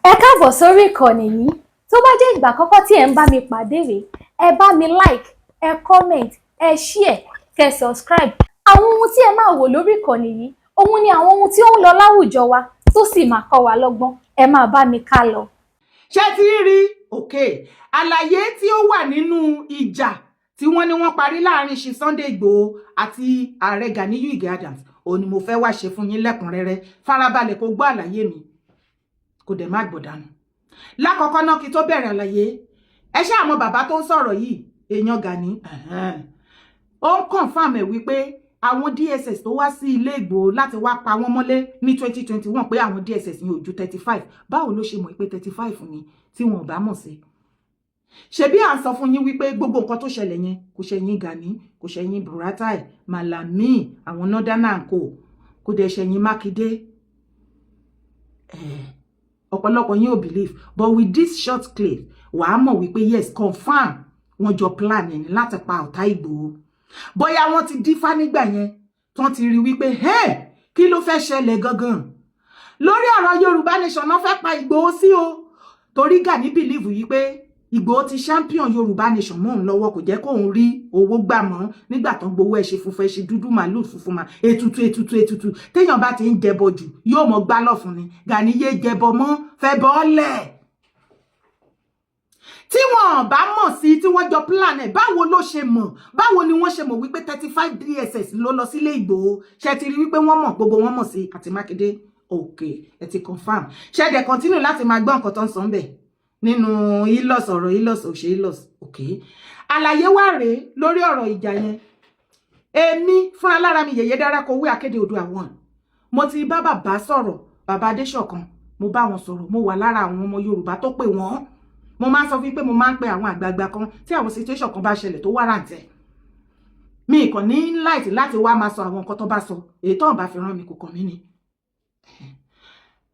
Ẹ káàbọ̀ sórí ìkànnì yìí. Tó bá jẹ́ ìgbà àkọ́kọ́ tí ẹ̀ ń bá mi pàdé rèé, ẹ bá mi like, ẹ comment, ẹ share, kẹ subscribe. Àwọn ohun tí ẹ máa wò lórí ìkànnì yìí, òun ni àwọn ohun tí ó ń lọ láwùjọ wa tó sì máa kọ́ wa lọ́gbọ́n. Ẹ máa bá mi ká lọ. Ṣé ti rí òkè àlàyé tí ó wà nínú ìjà tí wọ́n ní wọ́n parí láàrin Chief Sunday Igboho àti ààrẹ Ganiyu Ige Adams? Òun ni mo fẹ́ wá ṣe fún yín lẹ́kùnrẹ́rẹ́. Farabalẹ̀ kó gbọ́ àlàyé mi, kò dẹ̀ má gbọ̀dánù. Lákọ̀ọ́kọ́ náà, kí tó bẹ̀rẹ̀ àlàyé, ẹ ṣáà mọ̀ bàbá tó ń sọ̀rọ̀ yìí, èèyàn Gani, ó ń confirm ẹ̀ wípé àwọn DSS tó wá sí ilé Ìgbòho láti wá pa wọ́n mọ́lé ní 2021, pé àwọn DSS ní ojú 35. Báwo ló ṣe mọ̀ pé 35 ni tí wọn ò bá mọ̀ sí? Ṣebí à ń sọ fún yín wípé gbogbo nǹkan tó ṣẹlẹ̀ yẹn kò ṣẹ̀yìn Gani, kò ṣẹ̀yìn Buratai, Malami, àwọn northern and co, kò dẹ̀ ṣẹ̀yìn Mákindé. Ọ̀pọ̀lọpọ̀ yín ò believe, but with this short clip, wàá mọ̀ wípé yes, confirm, wọ́n jọ plan ẹni láti pa ọ̀tá Ìgbòho. Bóyá wọ́n ti dífá nígbà yẹn, tán ti rí wípé, hey, kí ló fẹ́ ṣẹlẹ̀ gangan lórí ọ̀rọ̀ Yorùbá Nation náà fẹ́ pa Ìgbòho sí o? Torí Gani believe yìí pé Ìgbòho ti champion Yorùbá Nation mọ́ òun lọ́wọ́, kò jẹ́ kóun rí owó gbà mọ́ nígbà tán gbowó ẹṣin funfun, ẹṣin dúdú, màálù funfun, mà ètùtù, ètùtù, ètùtù. Téèyàn bá ti ń jẹbọ jù, yóò mọ gbá lọ́fun ni. Gani yé jẹbọ mọ́, fẹ́ bọ́ọ̀lẹ̀. Tí wọn bá mọ̀ sí tí wọ́n jọ plan ẹ̀, báwo ló ṣe mọ̀? Báwo ni wọ́n ṣe mọ̀ wípé 35 DSS ló lọ sílé Ìgbòho? Ṣe ti rí wípé wọ́n mọ̀, gbogbo wọn mọ̀ sí àti Mákindé? Okay, ẹ ti confirm. Ṣe dẹ̀ continue láti máa gbọ́ nǹkan tó ń sọ ń bẹ̀ nínú ilos, ọ̀rọ̀ ilos ò ṣe ilos. Okay, àlàyé wà rèé lórí ọ̀rọ̀ ìjà yẹn. Èmi fúnra lára mi, Yèyé Dára Kowé, akéde Oòduà one, mo ti bá bàbá sọ̀rọ̀, bàbá Adéṣọ̀kan. Mo bá wọn sọ̀rọ̀. Mo wà lára àwọn ọmọ Yorùbá tó pè wọ́n. Mo máa ń sọ fún pé mo máa ń pe àwọn àgbààgbà kan tí àwọn situation kan bá ṣẹlẹ̀ tó warrant ẹ̀. Mi kàn ní láìtì láti wá máa sọ àwọn nǹkan tó bá sọ. Èyí tó ń bá fi rán mi kò kàn mí ni.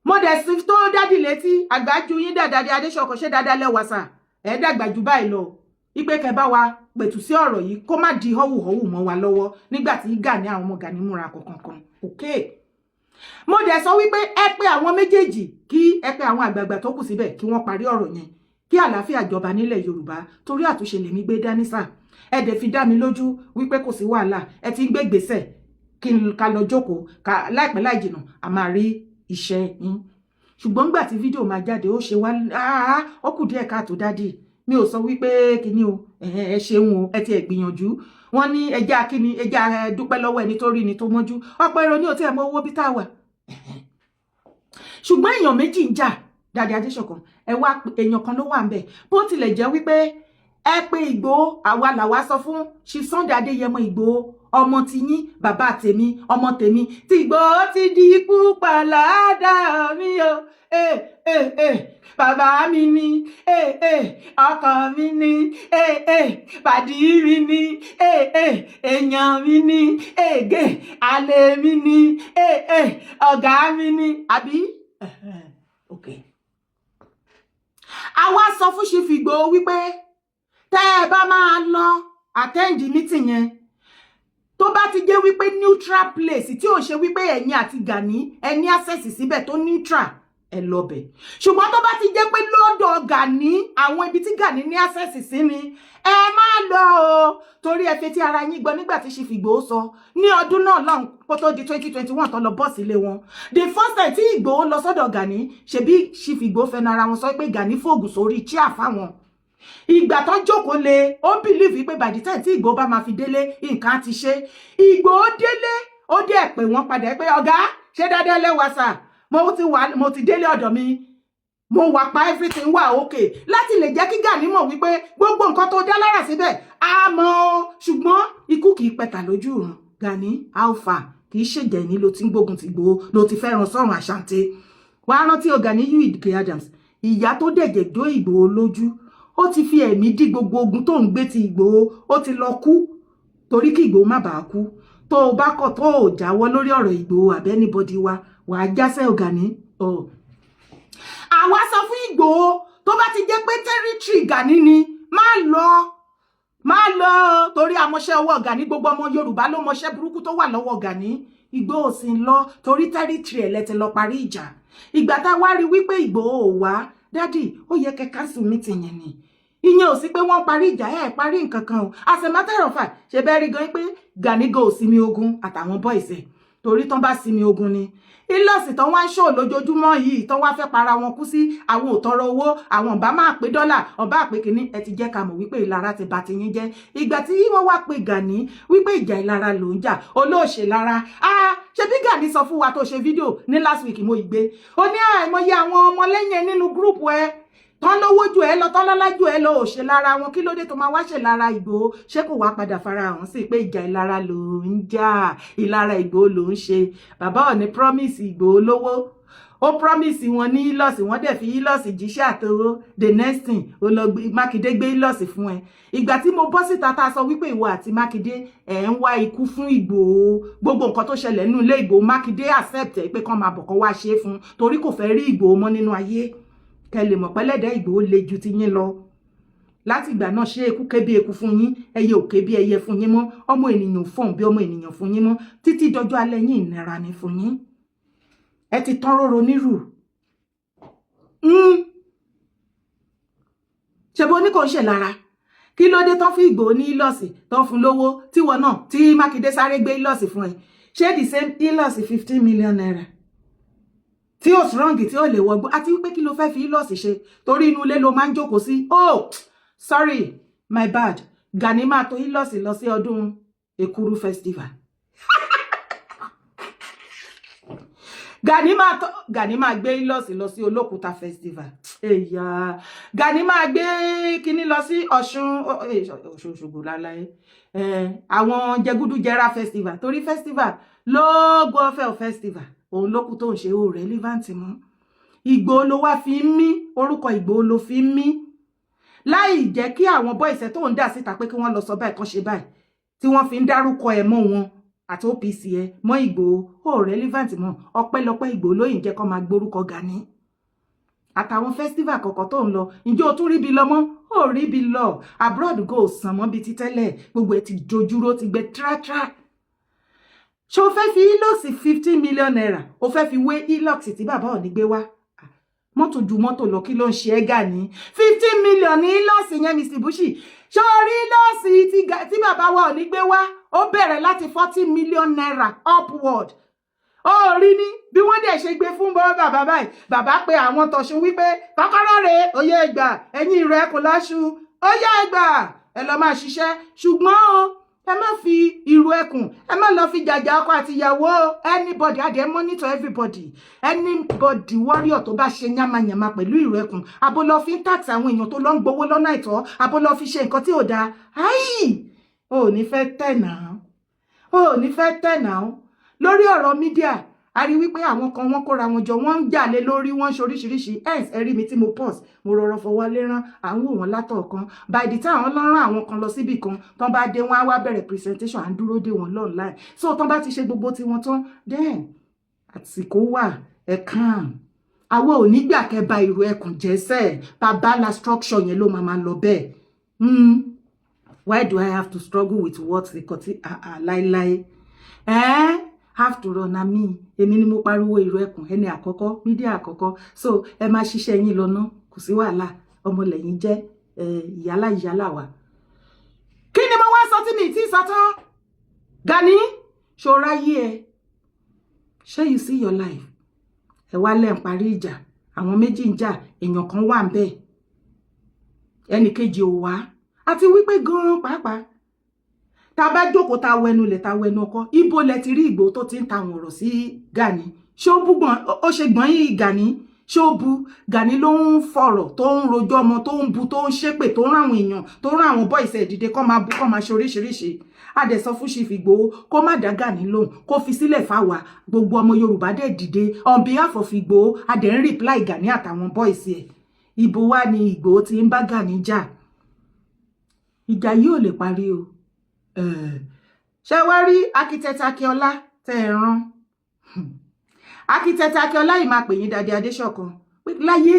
Mo dẹ̀ sí tó daddy létí, àgbájú yín dàdàdé Adéṣọkan, ṣé dáadáa lẹ́wà sà? Ẹ̀ dàgbà jù báyìí lọ, ipe kẹ bá wa pẹ̀tù sí ọ̀rọ̀ yìí, kó má di họ́wùhọ́wù mọ́ wa lọ́wọ́ nígbà tí Gani, àwọn ọmọ Gani múra kankan kan. Okay, mo dẹ̀ sọ wípé ẹ pé àwọn méjèèjì, kí ẹ pé àwọn àgbààgbà tó kù síbẹ̀, kí wọ́n parí ọ̀rọ̀ yẹn, kí àlàáfíà jọba nílẹ̀ Yorùbá, torí àtúnṣe lèmi gbé dání sà. Ẹ dẹ̀ fi dá mi lójú wípé kò sí wàhálà, ẹ ti ń gbé ìgbésẹ̀ kí n ká lọ jókòó ká. Láìpẹ́ láì jìnnà, a máa rí iṣẹ́ yín. Ṣùgbọ́n nígbà tí fídíò máa jáde, ó ṣe wá, ó kù díẹ̀ káàtó. Daddy, mi ò sọ wípé kíní o. Ẹ ṣeun o, ẹ ti ẹ̀ gbìyànjú. Wọ́n ní ẹjẹ́ akíní, ẹjẹ́ dúpẹ́ lọ́wọ́ ẹni tó rí ni tó mọ́jú. Ọ̀pọ̀ èrò ní ò tí ẹ̀ mọ owó bí tá a wà. Ṣùgbọ́n èèyàn méjì ń jà, Daddy Adéṣọ̀kan, ẹ wá, èèyàn kan ló wà ń bẹ̀. Bó tilẹ̀ jẹ́ wípé ẹ pé Ìgbòho, àwa làwa sọ fún Chief Sunday Adéyẹmọ Ìgbòho, ọmọ tiyín, bàbá tèmi, ọmọ tèmi tí Ìgbòho ti di púpà ládàá mi o. Eh, eh, eh, bàbá mi ni, eh, eh, ọkọ mi ni, eh, eh, pàdí mi ni, eh, eh, èèyàn mi ni, ègè àlè mi ni, eh, eh, ọ̀gá mi ni, àbí? Okay, àwa sọ fún Chief Ìgbòho wípé tẹ́ ẹ bá máa lọ attend meeting yẹn, tó bá ti jẹ́ wípé neutral place, tí ò ṣe wípé ẹ̀yin àti Gani ẹ ní access síbẹ̀, tó neutral, ẹ lọ bẹ̀. Ṣùgbọ́n tó bá ti jẹ́ pé lọ́dọ̀ Gani, àwọn ibi tí Gani ní access sí ni, ẹ má lọ o, torí ẹ fetí ara yín gbọ́ nígbà tí Chief Ìgbòho sọ ní ọdún náà lọ́hùn kó tó di 2021 tó lọ bọ́ sílé wọn. The first time tí Ìgbòho lọ sọ́dọ̀ Gani, ṣebí Chief Ìgbòho fẹnu ara wọn sọ pé Gani fòògùn sórí chair fáwọn. Ìgbà tó jókòó lé, ó believe pé by the time tí Ìgbòho bá máa fi délé, nǹkan á ti ṣe. Ìgbòho délé, ó dẹ̀ pé wọ́n padà pé, "Ọ̀gá, ṣé dáadáa lẹ́wà sà? Mo ti wà, mo ti délé ọ̀dọ̀ mi, mo wà pa, everything wà okay," láti lè jẹ́ kí Gani mọ̀ wípé gbogbo nǹkan tó dá lára síbẹ̀ á mọ̀ ọ́. Ṣùgbọ́n ikú kì í pẹ̀tà lójú ìran. Gani alpha, kì í ṣèjẹ̀ ní ló ti ń gbógun ti Ìgbòho, ló ti fẹ́ràn sọ́run àṣàǹtẹ̀. Wàá rántí o, Ganiyu Ige Adams, ìyá tó dẹ̀jẹ̀ dó Ìgbòho lójú, ó ti fi ẹ̀mí dí gbogbo ogun tó ń gbé ti Ìgbòho. Ó ti lọ kú torí kí Ìgbòho má bàa kú. Tó o bá kọ̀, tó o jáwọ́ lórí ọ̀rọ̀ Ìgbòho àbí anybody wa, wàá jásẹ́ o, Gani. Àwa sọ fún Ìgbòho, tó bá ti jẹ́ pé territory Gani ni, má lọ, má lọ, torí àmọṣẹ́ ọwọ́ Gani. Gbogbo ọmọ Yorùbá ló mọṣẹ́ burúkú tó wà lọ́wọ́ Gani. Ìgbòho sì ń lọ torí territory ẹ̀ lẹ́tẹ̀ lọ parí ìjà. Ìgbà tá a wá rí wípé Ìgbòho ò wá, daddy, ó yẹ kẹ́ cancel meeting yẹn ni. Ìyẹn ò sí pé wọ́n parí ìjà, ẹ̀ parí nǹkan kan o. As a matter of fact, ṣe bẹ́ẹ̀ rí gan pé Gani gan ò sinmi ogun àtàwọn boys ẹ̀, torí tán bá sinmi ogun ni Hilux tán wá ń ṣò lójoojúmọ́ yìí, tán wá fẹ́ para wọn kú sí. Àwọn ò tọrọ owó, àwọn ọba máa pé dọ́là, ọba àpé kínní. Ẹ ti jẹ́ ká mọ̀ wípé ìlara ti bà ti yín jẹ́. Ìgbà tí wọ́n wá pe Gani wípé ìjà ìlara ló ń jà, olóòṣè lára. Ah, ṣe bí Gani sọ fún wa tó ṣe fídíò ní last week, mo ìgbé ó ní àìmọye àwọn ọmọlẹ́yìn ẹ nínú group ẹ tán lówó jù ẹ lọ, tán lọ́lá jù ẹ lọ, ò ṣe lára wọn. Kí ló dé tó máa wá ṣe lára Ìgbòho? Ṣé kò wá padà fara hàn sí pé ìjà ìlara ló ń jà, ìlara Ìgbòho ló ń ṣe? Bàbá ò ní promise Ìgbòho lówó, ó promise wọn ní Hilux, wọ́n dẹ̀ fi Hilux jíṣẹ́ àtowó. The next thing, ó lọ Mákindé gbé Hilux fún ẹ. Ìgbà tí mo bọ́ síta tá a sọ wípé ìwọ àti Mákindé ẹ̀ ń wá ikú fún Ìgbòho, gbogbo nǹkan tó ṣẹlẹ̀ nínú ilé Ìgbòho, Mákindé accept ẹ pé kán máa bọ̀, kán wá ṣe é fún, torí kò fẹ́ rí Ìgbòho mọ́ nínú ayé. Kẹ́ lè mọ̀ pẹ́lẹ́dẹ́ Ìgbòho le ju ti yín lọ. Láti ìgbà náà, ṣé eku ké bí eku fún yín, ẹyẹ ò ké bí ẹyẹ fún yín mọ́, ọmọ ènìyàn ò fọhùn bí ọmọ ènìyàn fún yín mọ́. Títí dọjọ́ alẹ́ yín, ìnira ni fún yín. Ẹ ti tán róró nírù. Ṣe bó ní kò ń ṣe lára? Kí ló dé tán fún Ìgbòho ní Hilux, tán fún lówó, tíwọ náà tí Mákindé sáré gbé Hilux fún ẹ? Ṣé the same Hilux ₦15 million tí ó strong, tí ó lè wọgbó? Àti wípé kí ló fẹ́ fi Hilux ṣe? Torí inú ilé ló máa ń jókòó sí. Oh, sorry, my bad. Gani máa tó Hilux lọ sí ọdún Ekuru festival. Gani máa tó, Gani máa gbé Hilux lọ sí Olókùta festival. Èyà, Gani máa gbé kinní lọ sí Ọ̀ṣun, Ọ̀ṣun Òṣogbo láláyé, àwọn jẹgúdújẹrá festival, torí festival lóògùn ọ̀fẹ́ festival òun ló kù tó ń ṣe. Ó relevant mọ́. Ìgbòho ló wá fi ń mí, orúkọ Ìgbòho ló fi ń mí, láì jẹ́ kí àwọn boys ẹ̀ tó ń dà síta pé kí wọ́n lọ sọ báyìí, kan ṣe báyìí, tí wọ́n fi ń dárúkọ ẹ̀ mọ́ wọn àti OPC ẹ mọ́ Ìgbòho. Ó relevant mọ́. Ọpẹ́lọpẹ́ Ìgbòho lóyìn jẹ́ kó máa gbórúkọ Gani àtàwọn festival kọ̀ọ̀kan tó ń lọ. Ǹjẹ́ o tún ríbi lọ mọ́? Ó ríbi lọ abroad, go sàn mọ́ bíi ti tẹ́lẹ̀. Gbogbo ẹ̀ ti dojúró, ti gbẹ tírátrá. Ṣé o fẹ́ fi Hilux ₦15 million, o fẹ́ fi wé Hilux tí bàbá ò ní gbé wá? Mọ́tò ju mọ́tò lọ, kí ló ń ṣe é, Gani? 15 million ní Hilux yẹn, Mr Bushi. Ṣé o rí Hilux tí bàbá wa ò ní gbé wá? Ó bẹ̀rẹ̀ láti ₦40 million upward. Ó rí ní bí wọ́n dẹ̀ ṣe gbé fún bọ́ bàbá báyìí, bàbá pé àwọn tọ̀sùn wípé kọ́kọ́rọ́ rèé, oyè ẹgbà, ẹ̀yìn ìrọ̀ ẹkùn láṣu, ó yá, ẹgbà, ẹ lọ máa ṣiṣẹ́. Ṣùgbọ́n o, ẹ má fi ìrù ẹkùn, ẹ má lọ fi jàjà ọkọ àti ìyàwó anybody. Adìẹ monitor everybody, anybody warrior tó bá ṣe yamayama pẹ̀lú ìrù ẹkùn, abo lọ fi ń tax àwọn èèyàn tó lọ ń gbowó lọ́nà àìtọ́, abo lọ fi ṣe nǹkan tí ò dáa. Ayi, o ò ní fẹ́ tẹ̀ náà, o ò ní fẹ́ tẹ̀ náà. Lórí ọ̀rọ̀ media, a rí wípé àwọn kan, wọ́n kóra wọn jọ, wọ́n ń jà lé lórí, wọ́n ń ṣoríṣiríṣi. Hence ẹ rí mi tí mo pause, mo rọrọ fọwọ́ lérán, à ń wò wọ́n látọ̀ọ̀kan. By the time àwọn lọ́rán àwọn kan lọ síbì kan tán bá dé, wọ́n á wá bẹ̀rẹ̀ presentation. À ń dúró dé wọn online, so tán bá ti ṣe gbogbo tiwọn tán, then àsìkò wà. Ẹ̀ kàn àwọn ò ní gbà kẹ́ ba ìrù ẹkùn jẹ́sẹ̀. Bàbá la structure yẹn ló máa máa lọ bẹ́ẹ̀. Why do I have to struggle with what nǹkan tí láéláé eh? After all, na me, èmi ni mo pariwo ìrù ẹkùn ẹni àkọ́kọ́, media àkọ́kọ́. So ẹ máa ṣiṣẹ́ yín lọ ná, kò sí wàhálà. Ọmọlẹ́yìn jẹ́ ìyálà ìyálà wa. Kí ni mo wá sọ tí mi ti sọ tán? Gani, ṣọ́ra yé ẹ. Ṣé you see your life? Ẹ wá lẹ́ ń parí ìjà, àwọn méjì ń jà, èèyàn kan wà ń bẹ̀, ẹnì kejì ò wá. Àti wípé gan-an pàápàá, tá a bá jókòó, tá a wẹnu lẹ̀, tá a wẹnu ọkọ, ibo lẹ ti rí Ìgbòho tó ti ń ta àwọn ọ̀rọ̀ sí Gani? Ṣé ó bú gbọ̀n? Ó ṣe gbọ̀n yìí Gani? Ṣé ó bu Gani ló ń fọ̀rọ̀, tó ń rojọ́ ọmọ, tó ń bu, tó ń ṣépè, tó ń rán àwọn èèyàn, tó ń rán àwọn boys ẹ̀ dìde kó máa bu, kó máa ṣe oríṣiríṣi? A dẹ̀ sọ fún Chief Ìgbòho kó má dá Gani lóhùn, kó fi sílẹ̀ fáwa. Gbogbo ọmọ Yorùbá dẹ̀ dìde on behalf of Ìgbòho, a dẹ̀ ń reply Gani àtàwọn boys ẹ̀. Ibo wá ni Ìgbòho ti ń bá Gani jà? Ìjà yìí ò lè parí o. Ṣé wá rí architect Akínọlá tẹ́ ẹ rán? Architect Akínọlá yìí máa pè yín, Daddy Adéṣọ̀kan, pé láyé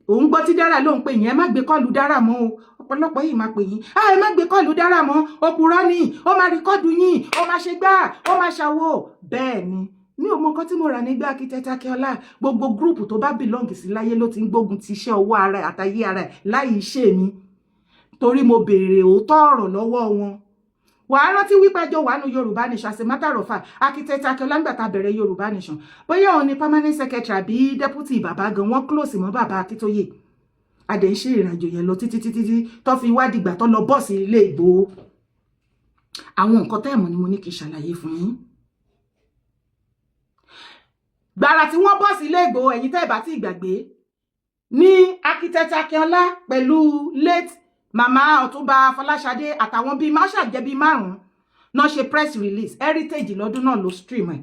òun gbọ́ tí Dára ló ń pè yín. Ẹ má gbé call Dára mọ́ o. Ọ̀pọ̀lọpọ̀ yìí máa pè yín, ẹ má gbé call Dára mọ́, òpùrọ́ ni, ó máa record yín, ó máa ṣe gbá, ó máa ṣàwò. Bẹ́ẹ̀ ni. Mi ò mọ nǹkan tí mo rà nígbà Architect Akínọlá. Gbogbo group tó bá belong sí láyé ló ti ń gbógun ti iṣẹ́ ọwọ́ ara ẹ̀ àtayé ara ẹ̀ láì ṣe mi, torí mo béèrè òótọ́ ọ̀rọ̀ lọ́wọ́ wọn. Wàá rántí wípé ẹjọ́ wà nù Yorùbá Nation. As a matter of fact, Architect Akínọlá, ńgbà tá a bẹ̀rẹ̀ Yorùbá Nation, bóyá òun ni permanent secretary àbí deputy bàbá gan, wọ́n close mọ́ bàbá Akíntóyè. Adẹ̀ ń ṣe ìrìnàjò yẹn lọ títí títí tí tó fi wá dìgbà tó lọ bọ́ọ̀sì ilé Ìgbòho. Àwọn nǹkan tẹ́ẹ̀mù ni mo ní kí n ṣàlàyé fún yín. Gbàrà tí wọ́n bọ́ sí ilé Ìgbòho, ẹ̀yin tẹ́ ẹ̀ bá ti gbàgbé ní, Architect Akínọlá pẹ̀lú late màmá Ọ̀túnba Fọláṣadé àtàwọn bíi máṣà jẹ́ bíi márùn-ún náà ṣe press release. Heritage lọ́dún náà ló stream ẹ̀,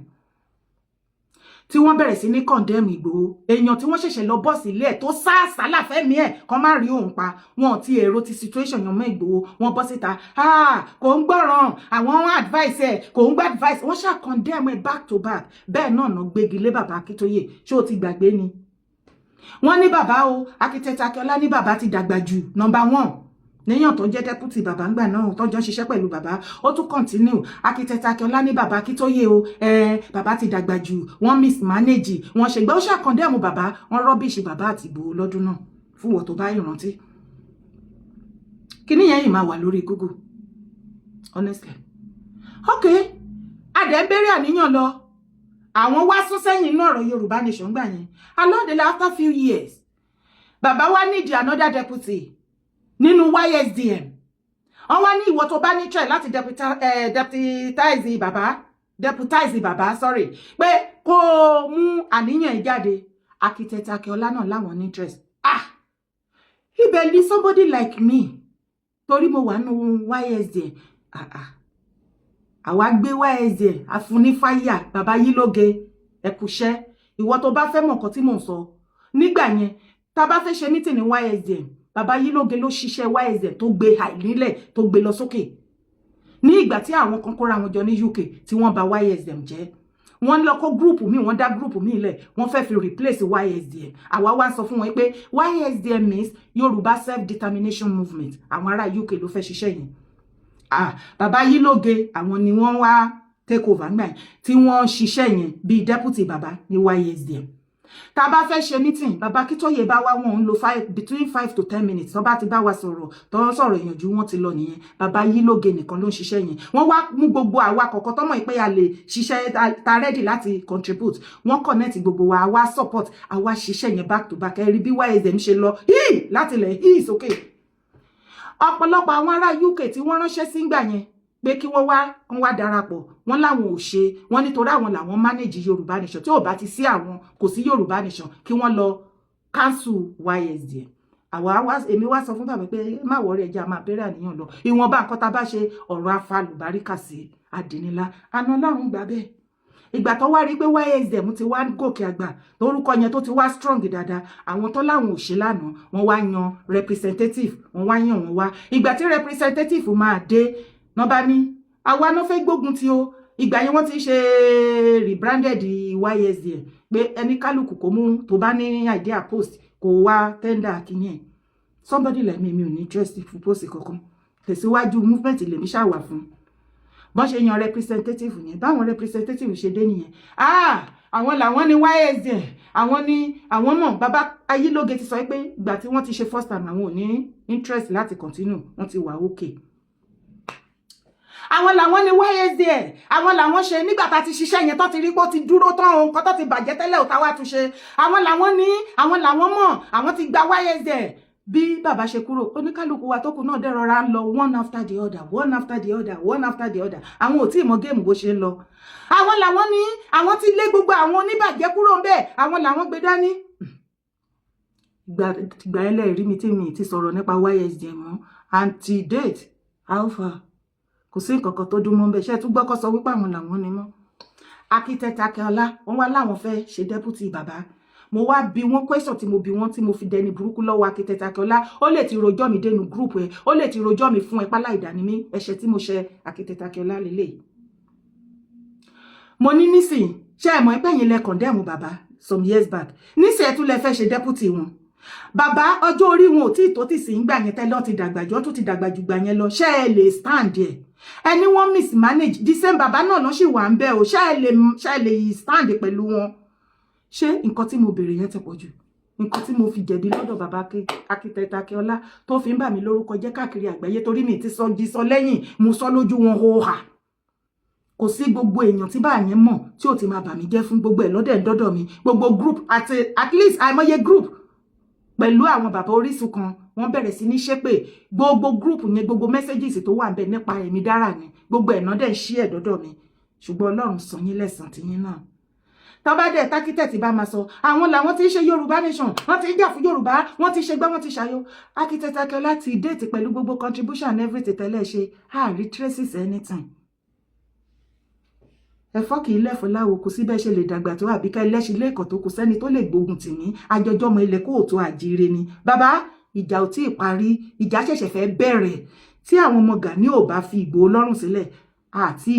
tí wọ́n bẹ̀rẹ̀ sí ní condemn Ìgbòho, èèyàn tí wọ́n ṣẹ̀ṣẹ̀ lọ bọ́ sílé ẹ̀ tó sá àsálà fẹ́mi ẹ̀ kàn má rí òun pa. Wọn ti èrò ti situation yan mọ́ Ìgbòho. Wọ́n bọ́ síta, ah, kò ń gbọ́ràn, àwọn advice ẹ̀, kò ń gbọ́ advice. Wọ́n ṣáà condemn ẹ̀ back to back. Bẹ́ẹ̀ náà náà gbégi lé bàbá Akíntóyè. Ṣé o ti gbàgbé ni? Wọ́n ní bàbá o, Architect Akínọlá ní bàbá ti dàgbà jù, number one níyàn tó jẹ́ deputy bàbá ńgbà náà, tó jọ ń ṣiṣẹ́ pẹ̀lú bàbá. Ó tún continue, Architect Akínọlá ní bàbá Akíntóyè o, bàbá ti dàgbà jù, wọ́n mismanage, wọ́n ṣègbè. Ó ṣáà condemn bàbá, wọ́n rubbish bàbá àti Ìgbòho lọ́dún náà. Fún wọ́n tó bá ìrántí, kíní yẹn yìí máa wà lórí Google, honestly. Okay, adẹ̀ ń bẹ̀rẹ̀ àníyàn lọ. Àwọn wá sún sẹ́yìn inú ọ̀rọ̀ Yorùbá Nation gbà yẹn. Along the line, after few years, bàbá wa need another deputy nínú YSDM. Wọ́n wá ní ìwọ tó bá ní try láti deputize bàbá, deputize bàbá, sorry, pé kó o mú àníyàn ẹ̀ jáde. Architect Akínọlá náà láwọn ní interest. Ah, ibẹ̀ ni somebody like me, torí mo wà nínú YSDM. Ah ah, àwa gbé YSDM àfúnífáyà bàbá yìí lóge ẹkùṣẹ́. Ìwọ tó bá fẹ́ mọ̀ nǹkan tí mò ń sọ, nígbà yẹn, tá a bá fẹ́ ṣe meeting ní YSDM, bàbá yìí lóge ló ṣiṣẹ́ YSDM tó gbé àìnílẹ̀, tó gbé lọ sókè. Ní ìgbà tí àwọn kan kóra wọn jọ ní UK tí wọ́n bà YSDM jẹ́, wọ́n lọ kó group míì, wọ́n dá group míì lẹ̀, wọ́n fẹ́ fi replace YSDM. Àwa wá sọ fún wọn pé YSDM means Yorùbá Self Determination Movement. Àwọn ará UK ló fẹ́ ṣiṣẹ́ yẹn. Ah, bàbá yìí lóge, àwọn ni wọ́n wá take over ńgbà yẹn tí wọ́n ṣiṣẹ́ yẹn bíi deputy bàbá ní YSDM. Tá a bá fẹ́ ṣe meeting, bàbá Akíntóyè bá wá, wọn ń lo between 5 to 10 minutes. Tó bá ti bá wa sọ̀rọ̀, tó ń sọ̀rọ̀ ìyànjú, wọn ti lọ nìyẹn. Bàbá yìí lóge nìkan ló ń ṣiṣẹ́ yẹn. Wọ́n wá mú gbogbo àwa kọ̀ọ̀kan tọ́mọ̀ pé a lè ṣiṣẹ́, ta ready láti contribute. Wọ́n connect gbogbo wa, àwa support, àwa ṣiṣẹ́ yẹn back to back. Ẹ rí bí YSM ṣe lọ híì láti ilẹ̀ híì sókè. Ọ̀pọ̀lọpọ̀ àwọn ará UK tí wọ́n ránṣẹ́ sí ngbà yẹn pé kí wọ́n wá, wọ́n wá darapọ̀, wọ́n láwọn ò ṣe. Wọ́n nítorí àwọn làwọn manage Yorùbá Nation, tí ò bá ti sí àwọn, kò sí Yorùbá Nation, kí wọ́n lọ cancel YSDM. Àwa wá, èmi wá sọ fún bàbá pé má worry, ẹja máa bẹ̀rẹ̀ àníyàn lọ. Ìwọ̀nba nǹkan tá a bá ṣe, ọ̀rọ̀ afálùbáríkà sí àdínnílá àná. Ọlọ́run gbà bẹ́ẹ̀. Ìgbà tó wá rí pé YSDM ti wá gòkè àgbà, torúkọ yẹn tó ti wá strong dáadáa, àwọn tó láwọn ò ṣe lánàá, wọ́n wá yan representative, wọ́n wá yàn wọ́n wá. Ìgbà tí representative máa dé, wọ́n bá ní àwa náà fẹ́ gbógun ti o. Ìgbà yẹn, wọ́n ti ń ṣe rebranded YSDM, pé ẹni kálukú kò mú tó bá ní idea post, kò wá tender kìíní ẹ̀. Somebody like me, mi ò ní interest fún post kankan. Tẹ̀síwájú movement lèmi ṣàwà fún. Bọ́n ṣe yan representative yẹn, báwọn representative ṣe dé nìyẹn. Ah, àwọn làwọn ní YSDM, àwọn ní àwọn mọ̀. Bàbá Ayílóge ti sọ pé ìgbà tí wọ́n ti ṣe first time, àwọn ò ní interest láti continue, wọ́n ti wà okay. Àwọn làwọn ní YSDM, àwọn làwọn ṣe. Nígbà tá a ti ṣiṣẹ́ yẹn, tó ti rí pé ó ti dúró tán, ohun kan tó ti bàjẹ́ tẹ́lẹ̀ ò tá wá tún ṣe, àwọn làwọn ní, àwọn làwọn mọ̀, àwọn ti gba YSDM. Bí bàbá ṣe kúrò, oníkálukú wa tó kù náà dẹ̀ rọra ń lọ one after the other, one after the other, one after the other. Àwọn ò tí ì mọ game bó ṣe ń lọ. Àwọn làwọn ní, àwọn ti lé gbogbo àwọn oníbàjẹ́ kúrò ń bẹ̀, àwọn làwọn gbé dání. Ìgbà ẹlẹ́rìí mi tí mi ti sọ̀rọ̀ nípa YSDM mọ́ antidate alpha, kò sí nǹkan kan tó dún mọ́ bẹ́ẹ̀. Ṣe tún gbọ́kọ́ sọ wípé àwọn làwọn ni mọ́? Architect Akínọlá, wọ́n wá láwọn fẹ́ ṣe deputy bàbá. Mo wá bi wọ́n question tí mo bi wọ́n, tí mo fi dẹni burúkú lọ́wọ́ Architect Akínọlá. Ó lè ti rojọ́ mi dénú group ẹ, ó lè ti rojọ́ mi fún ẹ pálá ìdání mi. Ẹ̀ṣẹ̀ tí mo ṣe Architect Akínọlá lélẹ̀. Mo ní nísìn, ṣé ẹ mọ̀ pé ẹ̀yin lẹ condemn bàbá some years back? Nísìn, ẹ tún lẹ fẹ́ ṣe deputy wọn. Bàbá, ọjọ́ orí wọn ò tí ì tó tì sí ń gbà yẹn tẹ́lẹ̀, ti dàgbà jù, tó ti dàgbà jù gbà yẹn lọ. Ṣé ẹ lè stand ẹ̀? Ẹni wọ́n mismanage, the same bàbá náà ló sì wà ń bẹ̀ o. Ṣé ẹ lè stand pẹ̀lú wọn? Ṣé nǹkan tí mo béèrè yẹn ti pọ̀ jù? Nǹkan tí mo fi jẹ̀bi lọ́dọ̀ bàbá Architect Akínọlá tó fi ń bà mí lórúkọ jẹ́ káàkiri àgbáyé, torí mi ti sọ jí sọ lẹ́yìn, mo sọ lójú wọn hóhà. Kò sí gbogbo èèyàn tí bá yẹn mọ̀ tí ò ti máa bà mí jẹ́ fún gbogbo ẹ̀ lọ́dẹ̀ dọ́dọ̀ mi. Gbogbo group àti at least àìmọye group pẹ̀lú àwọn bàbá Orísun kan, wọ́n bẹ̀rẹ̀ sí ní ṣépè. Gbogbo group yẹn, gbogbo messages tó wà ń bẹ nípa èmi dára ni gbogbo ẹ̀ náà dẹ̀ ń ṣí ẹ̀ dọ́dọ̀ mi. Ṣùgbọ́n Ọlọ́run san yín lẹ́san tiyín náà. Tọ́ba dẹ̀ tákítẹ̀tì bá máa sọ, àwọn làwọn tí ń ṣe Yorùbá nation, wọ́n ti ń jà fún Yorùbá, wọ́n ti ṣe gbá, wọ́n ti ṣàyò. Architect Akínọlá ti date pẹ̀lú gbogbo contribution and everything tẹ́lẹ̀ ṣe, àárí traces anything. Ẹ̀fọ́ kì í lẹ́fọ́ láwo. Kò sí bẹ́ẹ̀ ṣe lè dàgbà tó, àbíká ẹlẹ́ṣin lẹ́ẹ̀kan tó, kò sẹ́ni tó lè gbógun tì mí. Àjọjọ́mọ ilẹ̀ kóòtù àjíire ni bàbá. Ìjà ò tí ì parí, ìjà ṣẹ̀ṣẹ̀ fẹ́ bẹ̀rẹ̀. Tí àwọn ọmọ Gani ò bá fi Ìgbòho lọ́rùn sílẹ̀ àti